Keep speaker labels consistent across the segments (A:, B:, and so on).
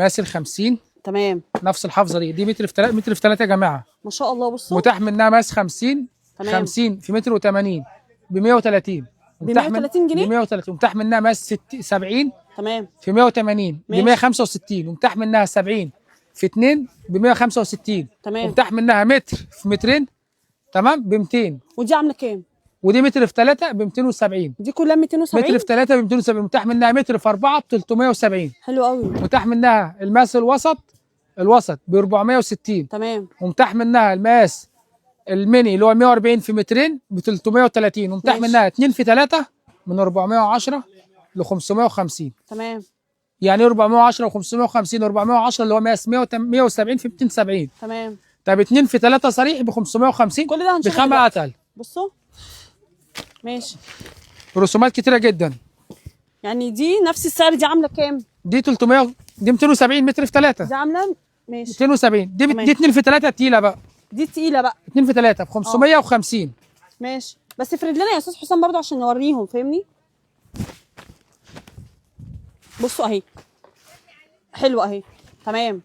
A: مقاس ال 50.
B: تمام.
A: نفس الحافظة دي متر في 3، متر في 3 يا جماعة.
B: ما شاء الله. بصوا
A: متاح منها مقاس 50.
B: تمام.
A: 50 في متر و80 ب 130.
B: ب 130 جنيه؟
A: ب 130. ومتاح منها مقاس 70.
B: تمام.
A: في 180 ب
B: ماشي.
A: 165. ومتاح منها 70 في 2 ب 165.
B: تمام.
A: ومتاح منها متر في مترين، تمام، ب 200.
B: ودي عامله كام؟
A: ودي متر في 3 ب 270.
B: دي كلها 270.
A: متر في 3 ب 270. متاح منها متر في 4 ب 370.
B: حلو قوي.
A: متاح منها المقاس الوسط ب 460.
B: تمام.
A: ومتاح منها المقاس الميني اللي هو 140 في مترين ب 330. ومتاح
B: ماشي.
A: منها 2 في 3 من 410 ل 550.
B: تمام.
A: يعني 410 و 550؟ 410 اللي هو مقاس 170 في 270.
B: تمام.
A: طب 2 في 3 صريح ب 550.
B: كل ده هنشوفه
A: بخامه
B: دلوقتي.
A: اتقل.
B: بصوا ماشي.
A: رسومات كتيرة جدا.
B: يعني دي نفس السعر، دي عامله كام؟
A: دي 300، دي 270 متر في 3.
B: دي عامله ماشي
A: 270 دي.
B: تمام.
A: دي 2 في 3 تقيلة بقى.
B: دي تقيلة بقى.
A: 2 في 3 ب 550.
B: ماشي، بس افرد لنا يا استاذ حسام برضو عشان نوريهم، فاهمني؟ بصوا اهي، حلوة اهي. تمام.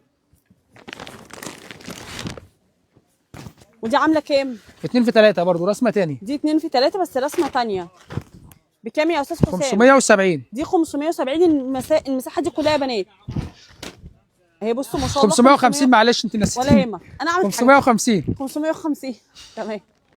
B: ودي عامله كام؟
A: 2 في 3 برضه رسمه تاني.
B: دي 2 في 3 بس رسمه تانية. بكام يا استاذ حسام؟
A: 570.
B: دي 570. المساحة دي كلها يا بنات اهي. بصوا ما شاء الله.
A: 550، معلش انت
B: ولا
A: نسيتيني.
B: يهمك، انا عملت حاجة.
A: 550.
B: 550. تمام.